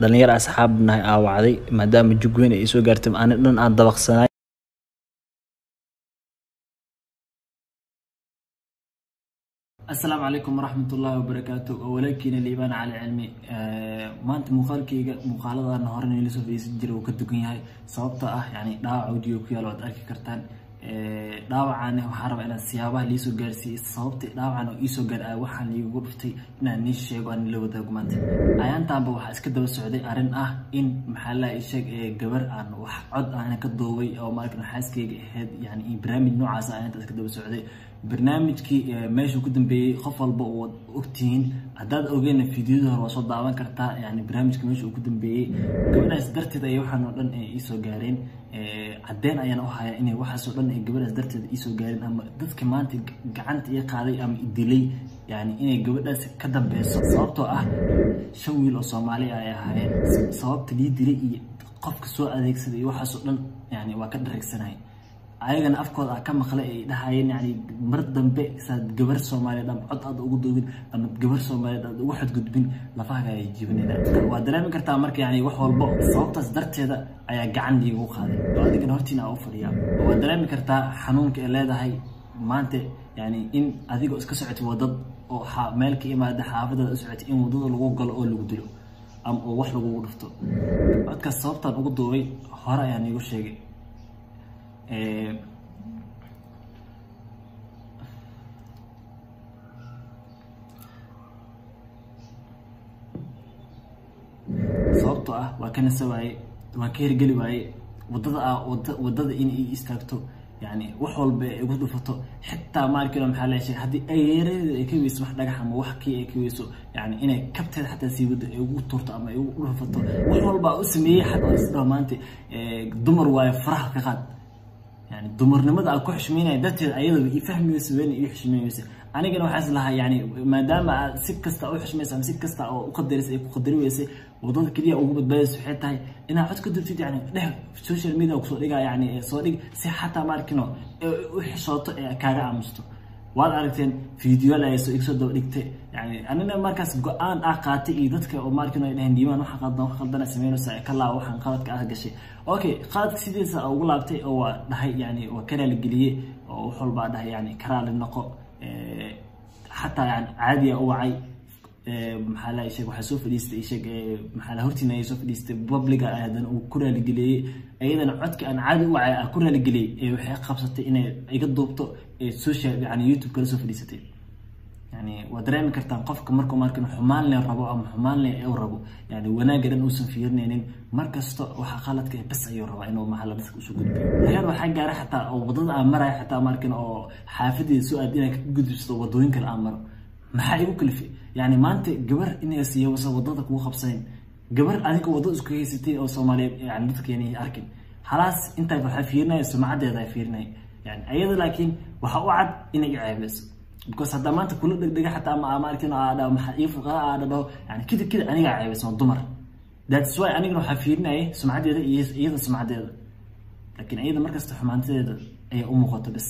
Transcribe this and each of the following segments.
Dhalinyaro asxaab nahay aa wacday maadaama jug weyn ay soo gaartay, ani dhan aan dabaqsanay. Asalaamu calaykum waraxmatullaahi wabarakaatu. Waa walaalkiina Liibaan Cali Cilmi. Maanta muuqaalkayga muuqaaladan hore nila soo fadhiisan jiray wuu ka dugan yahay, sababta ah yani dhaawaca wajiga ku yaala waad arki kartaan. Dhaawacaani waxaan rabaa inaan siyaabaha liisoo gaarsiiyey, sababta dhaawacan oo iisoo gaar ah waxaan liigu dhuftay inaan nii sheego, aan nila wadaago. Maanta ayaantaanba waxaa iska daba socday arrin ah in maxaa la sheeg gabar aan wax cod aan ka duubay oo markan xaaskayga ahayd, yani barnaamij noocaas ah ayaanta iska daba socday. Barnaamijkii meeshuu ku dambeeyey qof walba waad ogtihiin, haddaad ogeenna fiidiyada hore waa soo daawan kartaa. Yani barnaamijka meesha uu ku dambeeyey gabadhaas darteed ayay waxaan oo dhan iisoo gaareen. Caddeyn ayaan u hayaa inay waxaas oo dhan ay gabadhaas darteed iisoo gaareen, ama dadka maanta gacanta ii qaaday ama idilay yani inay gabadhaas ka dambeyso, sababtoo ah 5 wiil oo Soomaali ah ay ahaayeen. Sababta lii dilay iyo qofka soo adeegsaday iyo waxaas oo dhan yani waa ka dhareegsanahay. Ayagana afkooda ah ka maqlay ay dhahayeen yani mar dambe saad gabar Soomaaliyeed ama cod aad ugu duubin ama gabar Soomaaliyeed aad ugu xadgudbin, lafahaaga ay jibinayna. Waa dareemi kartaa marka yani wax walbo sababtaas darteeda ayaa gacan liigu qaaday oo adigana hortiina aa u fadhiyaa. Waa dareemi kartaa xanuunka ay leedahay maanta, yani in adigoo iska socotay wadad oo meel ka imaada xaafadaada u socotay in wadada lagu galo oo lagu dilo ama oo wax lagugu dhufto. Codkaas sababtaan ugu duubay hore ayaan iigu sheegay. Sababtoo ah waa ka nasa waaye, waa ka hirgeli waaye wadada ah wadada in ay istaagto, yani wax walba ay igu dhufato. Xitaa maarkii maxaa la sheegay, haddii ay yareeda ay ka weyso wax dhagax ama wax kii ay ka weyso, yani inay kabteeda xataa sii wado ay ugu turto ama ay ugu dhufato. Wax walba u sameeyey xataa isdhaho maanta dumar waaye, faraha ka qaad. Yani dumarnimada aan ku xushmeynaya darteed ayadaba ii fahmi weyse, weyna ii xushmeyn weyse. Anigana waxaa is lahaa yani maadaama aad si kasta u xushmaysa ama si kasta oo u qadarisa ay ku qadari weysay, wadada keliya ugu badbaadaysa waxay tahay inaad cod ka dubtid, yani dheh social media kusoo dhigaa, yani soo dhig si xataa maarkino u xishooto ee kaaga aamusto. Waad aragteen fiidiyoal ay soo igsoo daba dhigtay. Yani anina markaas go-aan ah qaatay iyo dadka oo maarkino ay dhaheen Diimaan waxa qaldan, wax qaldana sameynaysa, ka laaba waxaan qaladka ah gashay. Okay, qaladka sidiisa ugu laabtay oo waa dhahay, yani waa karaali geliyey oo wax walbaa dhahay, yani karaali noqo. Xataa yani caadiya u wacay, maxaa la sheeg waxaa soo fadhiistay sheeg maxaa la hortiina ay soo fadhiistay publica haddana uu ku raaligeliyey. Iyadana codka aan caadi u wacay aan ku raaligeliyey ee waxay qabsatay inay iga duubto ee social yani YouTube kala soo fadhiisatay. Yani waa dareemi kartaan qofka markuu markan xumaan le rabo ama xumaan le uu rabo, yani wanaagga dhan uusan fiirinaynin, mar kasta waxa qaladka ah bas ayuu rabaa inuu maxalla dadka usoo gudbiyo. Heer waxaa gaara xataa oo wadada aan marayo xataa markan oo xaafadeeda soo aad inay ka gudubsato wadooyin kale aan maro. Maxaa igu kalifay yani maanta gabar inay siiyawasa wadada kugu qabsanayn, gabar adiga wadada isku haysatay oo Soomaaliyeed, yani dadkeena arkin halaas intaa waxaa fiirinaya sumcadeeda fiirinaya yani ayada, laakiin waxa u cad inay i ceebeyso, because haddaa maanta kula dhegdhega xataa ama arkin aa dhaho maxaa ii fuqara aa dhaho, yani kadib kadib anigaa ceebeysan waa dumar. That's why anigana waxaa fiirinayay sumcadeeda iyo iyada sumcadeeda, laakiin iyada markasta xumaantadeeda ayaa u muuqato bas.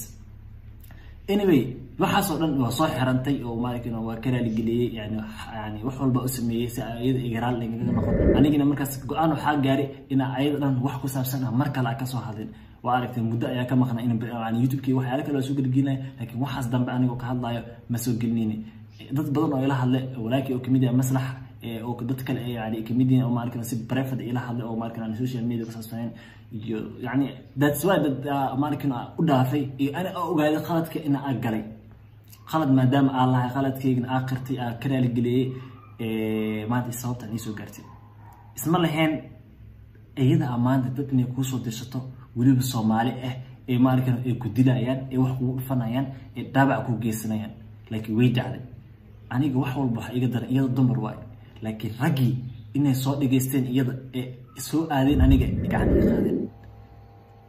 Anyway, waxaas oo dhan waa soo xirantay oo maarkin waa ka raaligeliyey, yani wax walba u sameeyey si iyada igaraal igaga noqoto. Anigana markaas go-aan waxaa gaaray inaa ayada dhan wax ku saabsan ah mar kale aan kasoo hadlin. Waa aragtay muddo ayaa ka maqnaa in yani YouTube-kii waxyaalo kale waa soo gelgelinaya, laakiin waxaas dambe anigoo ka hadlayo ma soo gelinayni. Dad badan oo ila hadlay, walaalkii oo kamid ah maslax oo dad kale yani kamid yihiin oo maarkin si private ila hadlay oo maarkin aan social media ku saabsanayn iyo yani that's why dad maarkin u dhaafay iyo ana ogaaday qaladka in aan galay qalad, maadaama aan lahay qaladkaygana aan qirtay aan ka raaligeliyey. Maanta sababtaan iisoo gaartay isma lahayn iyada maanta dad inay kuusoo dirsato, weliba Soomaali ah, ee maarkan ay ku dilayaan, ee wax kugu dhufanayaan, ee dhaawac ku geysanayaan, laakiin way dhacday. Aniga wax walba waxa iga daran iyada dumar waaye, laakiin raggii inay soo dhigaysteen iyada ee soo aadeen aniga gacan iga qaadeen,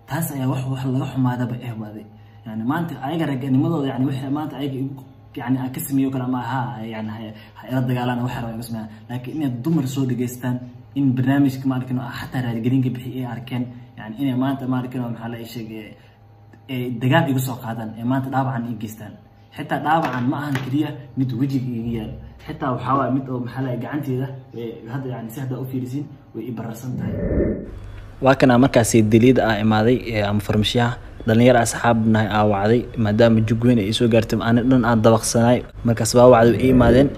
taas ayaa wax laga xumaadaba eh waaday. Yani maanta ayaga ragganimadooda, yani wixii maanta ayaga igu yani aan ka sameeyo kale ama ha yani ha ila dagaalaan waxa rabaan iga sameeyaan, laakiin inay dumar soo dhigaystaan in barnaamijka maarkan xataa raaligelinka bixi ay arkeen, yani inay maanta maarkan maxaa la sheegay dagaal igu soo qaadaan ee maanta dhaawacan ii geystaan, Xitaa dhaawacan ma ahan keliya mid wejiga iga yaalo, xitaa waxaa waaye mid oo maxaa lahay gacanteeda hadda yani si hadda u fiirisin way i bararsan tahay. Waa kana markaasi daliida ah imaaday ama farmashiyaha dhalinyaro asxaabnahay aa wacday, maadaama jug weyn ay soo gaartay ani dhan aan dabaqsanaay. Markaas waa wacday, way imaadeen,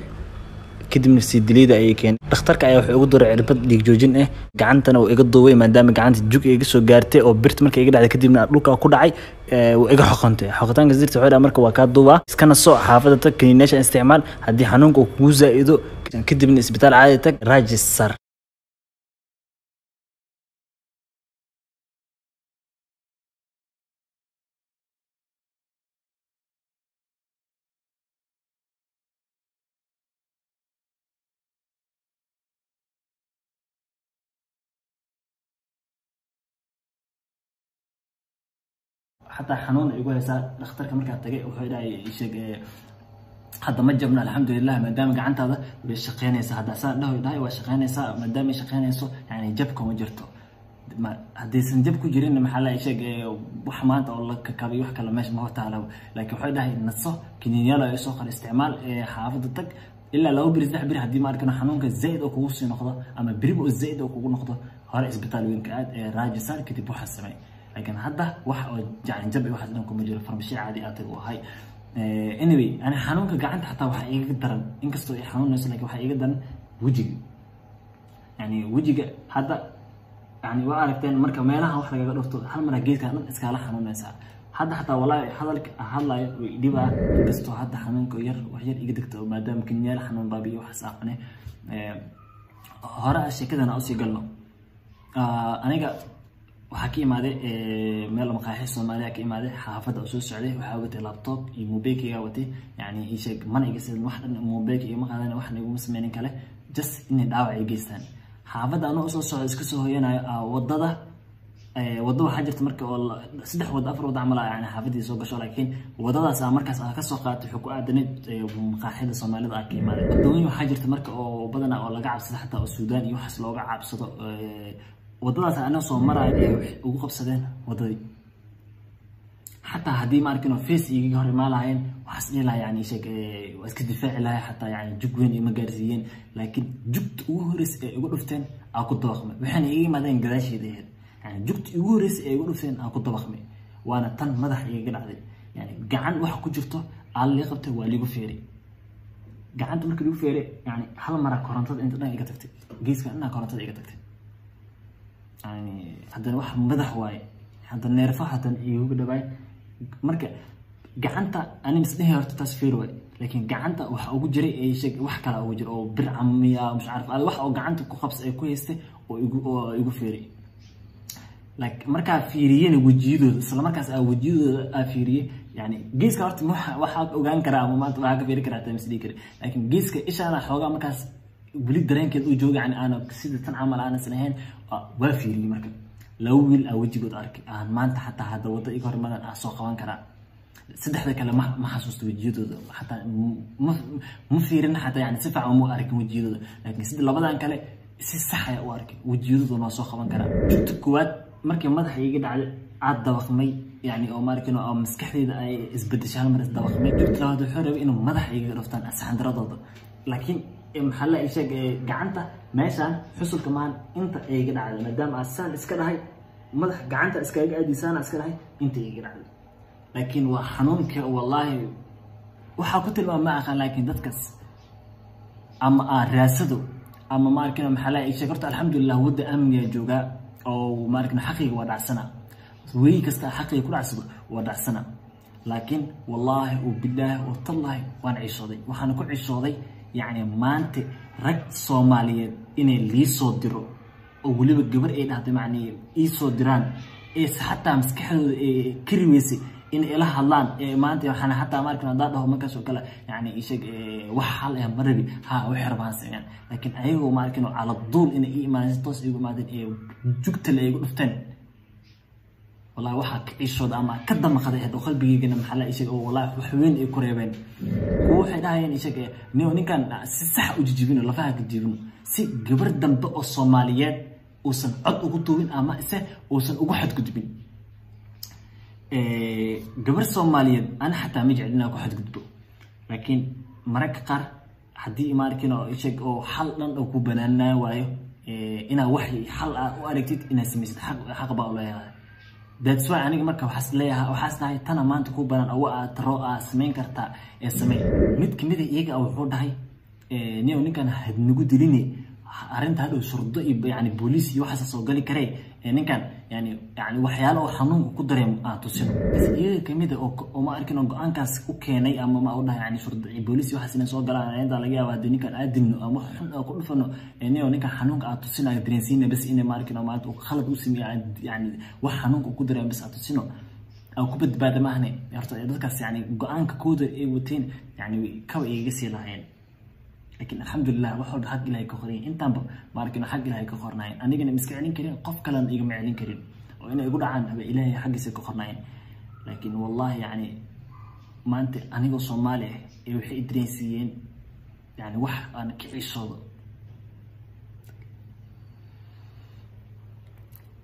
kadibna si daliida ayay keeneen. Dhakhtarka ayaa wuxuu igu duray cirbad dhiig joojin ah, gacantana uu iga duubay maadaama gacanta jug iga soo gaartay oo birta markay iga dhacday kadibna dhulka ku dhacay, wuu iga xoqontay. Xoqitaanka sirta wuxuu dhahay marka waa kaa duubaa, iskana soo xaafadda tag, kaniiniyaasha isticmaal, haddii xanuunka uu kugu zaa'ido kadibna isbitaal caadi tag, raajis sar. Xataa xanuun ay igu haysaa. Dhakhtarka markaa tagay wuxuu dhahay sheeg hadda ma jabna, alxamdulilah, maadaama gacantaada way shaqeynaysaa. Hadda saan dhaho dhahay waa shaqeynaysaa, maadaama ay shaqeynayso yani jabka ma jirto. Haddaysan jab ku jirin maxaa la sheeg wax maanta oo la kakabay wax kale meesha ma hortaalo. Laakiin waxay dhahay naso, kiniinyaal ay soo qor, isticmaal, xaafadda tag ilaa 2 beri 3 beri. Haddii ma arkano xanuunka zaid oo kugu sii noqdo ama beriba oo zaid oo kugu noqdo, hore isbitaal weyn ka aad raajisan, kadib waxaa samey. Laakiin hadda wax oo yani jab iyo waxaas dhan kuma jiro, farmashiya caadi aad tag u ahay. Anyway, ani xanuunka gacanta xataa waxaa iiga daran, inkastoo ay xanuunayso, laakiin waxaa iiga daran wejiga. Yani wejiga hadda yani waa aragteen marka meelaha wax lagaga dhufto hal mar geedka dhan iskaala xanuunaysaa. Hadda xataa walaahi hadalka hadlayo way dhibaa, inkastoo hadda xanuunka yar wax yar iga degto maadaama kinyaal xanuun baabiyo waxaas aqane. Hore sheekadana usii galno. Aniga waxaa ka imaaday meel maqaaxi Soomaaliya ka imaaday, xaafadda oo soo socday. Waxaa watay laptop iyo mobilkayga watay, yani ii sheeg mana iga sidan wax dhan, mobilka igama qaadan, waxna iguma sameynin kale, just inay dhaawac ay geystaan. Xaafadda anoo usoo socda iska soo hoyanayo wadada, waddo waxaa jirta marka oo 3 waddo 4 waddo camal ah yani xaafaddii soo gasho, laakiin waddadaas aan markaas aan kasoo qaatay wuxuu ku aadanay maqaaxida Soomaalida aan ka imaaday. Waddooyin waxaa jirta marka oo badanaa oo laga cabsado, xataa oo Suudaan iyo waxaas looga cabsado. Waddadaas anoo soo maraayo ee waxay ugu qabsadeen waddadii. Xataa haddii ma arkin oo face igaga hor imaan lahaayeen, waxaas dhihi lahaa yani sheeg waa iska difaaci lahay, xataa yani jug weyn ima gaarsiiyeen. Laakiin jugta ugu horreysay ee igu dhufteen aa ku dabaqmay, waxayna iga yimaadeen gadaasheeda ahayd. Yani jugta ugu horreysay ee igu dhufteen aa ku dabaqmay, waana tan madax igaga dhacday. Yani gacan waxa ku jirto aa lii qabtay, waa liigu feeray gacanta. Markii liigu feeray yani hal maraa korontada inta dhan iga tagtay, geeska dhanaa korontada iga tagtay. Yani haddana wax madax waaye, hadda neerfa haddana igu dhawaay. Marka gacanta ani misdhehi horta taas feer waay, laakiin gacanta waxa ugu jiray ee sheeg wax kale ugu jira oo bir camiya mush caraf wax oo gacanta ku qabs ay ku haystay oo igu feeray. Like markaa fiiriyeen wejiyadooda, isla markaas aa wejiyadooda aa fiiriyey, yani geeska horta waxaa ogaan karaa ama maanta waxaa ka fiiri karaa taa misdhihi kari, laakiin geeska ishaana xoogaa markaas weli dareenkeed uu jooga, yani aana sida tan camal aanan ahayn, waa fiiriyey. Marka 2 wiil aa wejigood arkay aan maanta xataa hadda waddo iga hor imaadaan aan soo qaban karaa. 3da kale ma xasuusto wejiyadooda, xataa ma fiirin, xataa yani si fiican ma arkin wejiyadooda, laakiin sida labadan kale si sax ayaa u arkay wejiyadooda, waa soo qaban karaa. Jugta koowaad markii madaxa iga dhacday aad dabaqmay, yani oo maarkin oo maskaxdayda ay isbedeshay, hal mar isdabaqmay. Jugta labaad wuxuu rabay inuu madaxa igaga dhuftaan saxandaradooda, laakiin maxaa la sheeg gacanta meeshaan xusulka maan inta iga dhacday, maadaama aan saan iska dhahay madax gacanta iskaga aadisaana iska dhahay inta iga dhacday. Laakiin waa xanuunka wallaahi waxaa ku tilmaama ma aqaan, laakiin dadkaas ama aan raasado ama maarkin maxaa la sheeg horta alxamdulilah wadda amniga joogaa oo maarkin xaqiga waa dhacsana, wey kasta xaqiga ku dhacsado waa dhacsana. Laakiin wallaahi oo bilaahi oo tallaahi waan cishooday, waxaana ku cishooday yani maanta rag Soomaaliyeed inay lii soo diro oo weliba gabar ay dhahday macnii ii soo diraan ee xataa maskaxdooda ee kari weysay in ila hadlaan. Maanta waxaan xataa maarkin haddaan dhaho markaas oo kale yani sheeg wax hal eh ma rabi ha waxay rabaan sameeyaan, laakiin ayagoo maarkin cala duul inay ii imaadeen, si toos iigu imaadeen ee jugta la igu dhufteen, wallahi waxaa ka cishooda ama ka damaqaday oo qalbigeygana maxaa la sheeg oo wallahi wax weyn ay ku reebeen. Kuwa waxay dhahayeen sheeg ninkan si sax u jijibino, lafaha ka jijibino, si gabar dambe oo Soomaaliyeed uusan cod ugu tuubin ama ise uusan ugu xadgudbin. Gabar Soomaaliyeed ana xataa ma jeclin inaan ku xadgudbo, laakiin mararka qaar haddii maarkin oo sheeg oo xal dhan oo ku banaanaa waayo, inaa wax xal ah u aragtid inaad samaysid, xaq baa u leeyahay. That's why aniga marka waxaas leeyahay, waxaas tahay tana maanta ku banaan oo aad taro aad samayn kartaa ee samee. Mid kamid ah iyaga wuxuu dhahay, niyow ninkan hadnagu dilini arrinta, hadhow shurdo iyo yani booliis iyo waxaas soo gali karee, ninkan yani waxyaalo oo xanuunka ku dareemo aan tusino. Bas iyaga kamid ah oo ma arkin oo go-aankaas u keenay ama ma u dhahay yani shurdo iyo booliis iyo waxaas inay soo galaan inta laga yaabo haddii ninkan aad dilno ama wax xun oo ku dhufano, niyow ninkan xanuunka aan tusinayo dareensiina bas inay ma arkin oo maanta uu khalad u sameeyo, yani wax xanuunka ku dareemo bas aan tusino aan ku badbaada maahne. Horta dadkaas yani go-aanka kooda ay wateen yani kawa igaga sii lahaayeen, laakiin alxamdulilah wax walba xag Ilahay ka qorayen. Intaanba ma arkin xag Ilahay ka qornaayeen, anigana ma iska celin karin, qof kalena igama celin karin oo inay igu dhacaan aba Ilahay xaggiisa ka qornaayeen. Laakiin wallahi yani maanta anigoo Soomaali ah ee waxay i dareensiiyeen yani wax aan ka ciishoodo.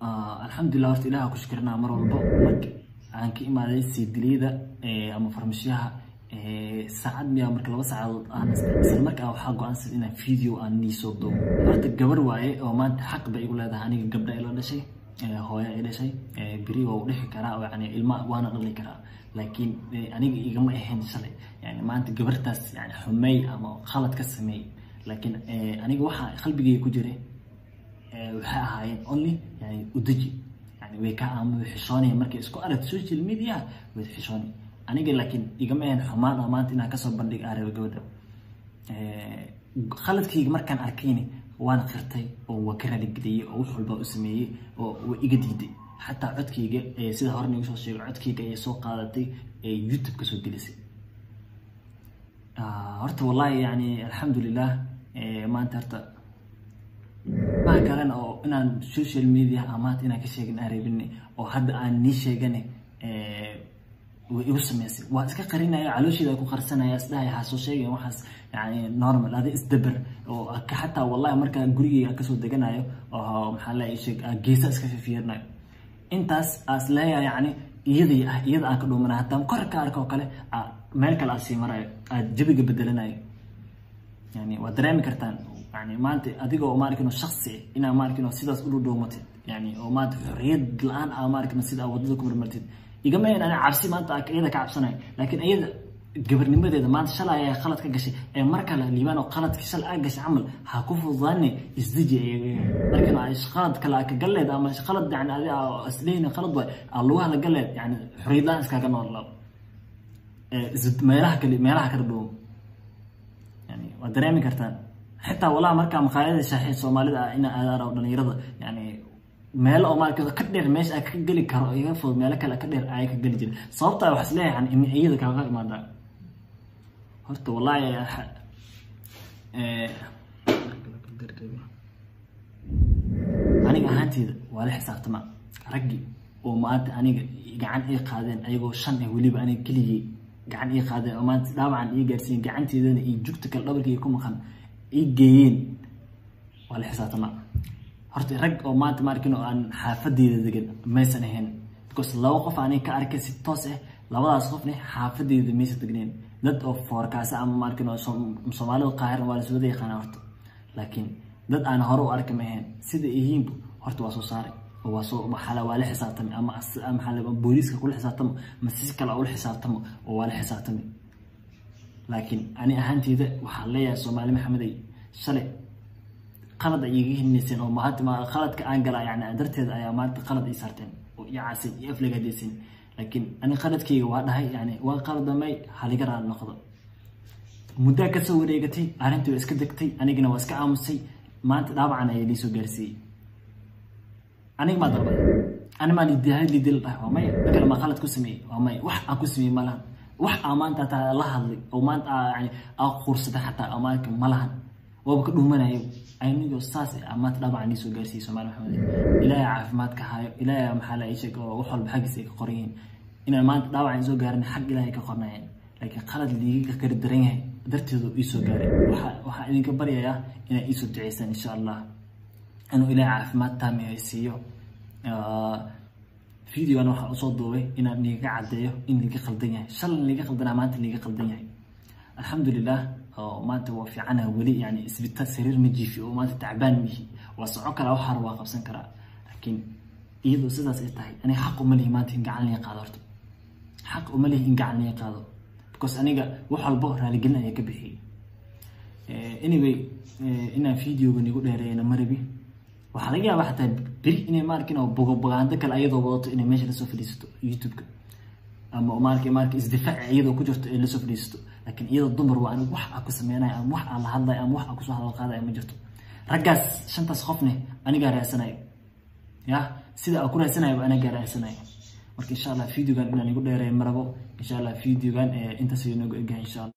Alxamdulilah, horta Ilaah ku shukrinaa mar walbo. Marka aan ka imaaday siidiliyada ama farmashiyaha, saacad miyaa marka 2 saacadood aan isla markaa waxaa go-aansan inaan video aan niisoo duubo. Horta gabar waaye oo maanta xaq bay igu leedahay aniga, gabdha ila dhashay, hooyo ay dhashay, beri waa u dhixi karaa oo yani ilma waana dhali karaa, laakiin aniga igama ahayn shalay yani maanta gabartaas yani xumey ama khalad ka sameey. Laakiin aniga waxa qalbigayga ku jiray waxay ahaayeen only yani udeji, yani way ka ama way xishoonaya markay isku aragto social media, way xishoonay aniga, laakiin igama ahayn xumaan oo maanta inaan kasoo bandhig aan rabo gabadha. Khaladkayga markaan arkayni waan qirtay oo waa ka raaligeliyey oo wax walba u sameeyey oo waa iga diiday. Xataa codkayga, sida hore nigu soo sheegay, codkayga ayay soo qaadatay ee YouTube ka soo gelisay. Horta wallahi yani alxamdulilah, maanta horta waxa kalena oo inaan social media amaanta inaan ka sheegin aan rabin oo hadda aan nii sheegane way igu sameysay, waa iska qarinaya, caloosheeda ku qarsanaya, isdhahay ha soo sheegin waxaas, yani normal adi isdabar oo xataa wallahi markaa gurigeyga kasoo deganayo oo maxaa la sheeg geesa iska fiirinayo intaas aas leeyahay, yani iyadii ah iyada aan ka dhuumanayo, hataa kor ka arko kale meel kale aan sii marayo, aad jabiga bedelanayo. Yani waa dareemi kartaan yani maanta adigoo maarkino shaksi inaa maarkino sidaas u dhudhuumatid, yani oo maanta xorriyad la-aan ah maarkino sida wadada ku marmartid. Igama ahayn ani cabsi maanta iyada ka cabsanayo, laakiin iyada gabarnimadeeda maanta shalay ayaa khalad ka gashay ee mar kale Liibaan oo khaladka shalay aa gashay camal ha ku fududaane, isdeji. Markan ay khalad kale ka galleed ama khalad yani adi isleeyna khalad waay aa lugaha la galleed, yani xorriyad la-aan iskaga nool meelaha kale, meelaha kala dhuumo, yani waa dareemi kartaan. Xitaa wallahi markaa maqaayada shaaxi Soomaalida ah ina aadaan oo dhalinyarada yani meelo oo maaragtay ka dheer meesha aan ka geli karo iga fudud, meelo kale ka dheer ay ka geli jirin, sababta waxaa is leeyahay yani in iyada kaaga imaadaa. Horta wallahi aniga ahaanteyda waa la xisaabtamaa raggii oo maanta aniga gacan ii qaadeen, ayagoo 5 ah, weliba aniga keligii gacan ii qaadeen oo maanta dhaawacan ii gaarsiiyeen, gacanteydana iyo jugta kale dhabarkayga ku maqan ii geeyeen, waa la xisaabtamaa. Horta rag oo maanta maarkin oo aan xaafadeyda degan maysan ahayn, because 2 qof aniga ka arkay si toos ah, labadaas qofne xaafadeyda maysan degneen, dad oo foorkaasa ama maarkin oo Soomaalida Qaahira waa la soo wada yaqaanaa horta, laakiin dad aan hore u arki ma ahayn. Sida yihiinbu horta waa soo saaray oo waa soo maxaa waa la xisaabtamay ama maxaa booliiska kula xisaabtamo ama si kale ula xisaabtamo oo waa la xisaabtamay. Laakiin ani ahaanteyda waxaan leeyahay Soomaali Maxamedey, shalay qalad ay iga hinayseen oo maanta qaladka aan galaa yani darteeda ayaa maanta qalad ii saarteen oo ii caaseen iyo aflagaadeysen, laakiin ani qaladkayga waa dhahay, yani waa qaladamay, haliga raali noqdo. Muddaa kasoo wareegatay, arrintii waa iska degtay, anigana waa iska aamusay. Maanta dhaawacan ayaa liisoo gaarsiiyey, aniga maa dalbaday, ani maa liidahay liidil dhahay, waa maya. Kale maa qalad ku sameeyey? Waa maya. Wax aan ku sameeyey ma lahan, wax aa maanta taa la hadlay oo maanta aa yani aa quursatay xataa aa maanta ma lahan, waaba ka dhuumanayo. Anigoo saas ah maanta dhaawacan liisoo gaarsiiyey. Soomaali Maxamed, Ilaahay caafimaadka hayo, Ilaahay maxaa la ii sheeg oo wax walba xaggiisa ay ka qoran yihiin. Inaan maanta dhaawacan soo gaarin xag Ilaahay ka qornayeen, laakiin qalad liiga kari daran yahay darteedu iisoo gaaray. Waxaa idinka baryayaa inaad iisoo duceysaan insha Allah inuu Ilaahay caafimaad taami ay siiyo. Videogan waxaan usoo duubay inaan niga caddeeyo in liga qaldan yahay. Shalay liga qaldanaa, maanta liga qaldan yahay. Alxamdulilah, oo maanta waa fiicanaha weli, yani isbitaal sariir ma jiifi oo maanta tacbaan mihi, waa socon karaa, waxaa waa qabsan karaa. Laakiin iyadoo sidaas ay tahay, aniga xaq uma lihi maanta in gacan liga qaado. Horta xaq uma lihi in gacan liga qaado, because aniga wax walbo raaligelin ayaa ka bixiyey. Anyway, inaan videogan igu dheereeyana ma rabi. Waxaa laga yaabaa xataa beri inay maarkin oo propaganda kale ayadoo wadato inay meesha lasoo fadhiisato YouTube-ka, ama maarka isdifaac iyadoo ku jirto ay lasoo fadhiisato. Laakiin iyadoo dumar waa, anigu wax aan ku sameynayo ama wax aan la hadlayo ama wax aan kusoo hadal qaadayo ma jirto. Raggaas shantaas qofne anigaa raadsanayo, ya sida aan ku raadsanayo anigaa raadsanayo. Marka insha Allah videogan inaan igu dheereeyo ma rabo. Insha Allah videogan intaas ayuu noogu egyahay, insha Allah.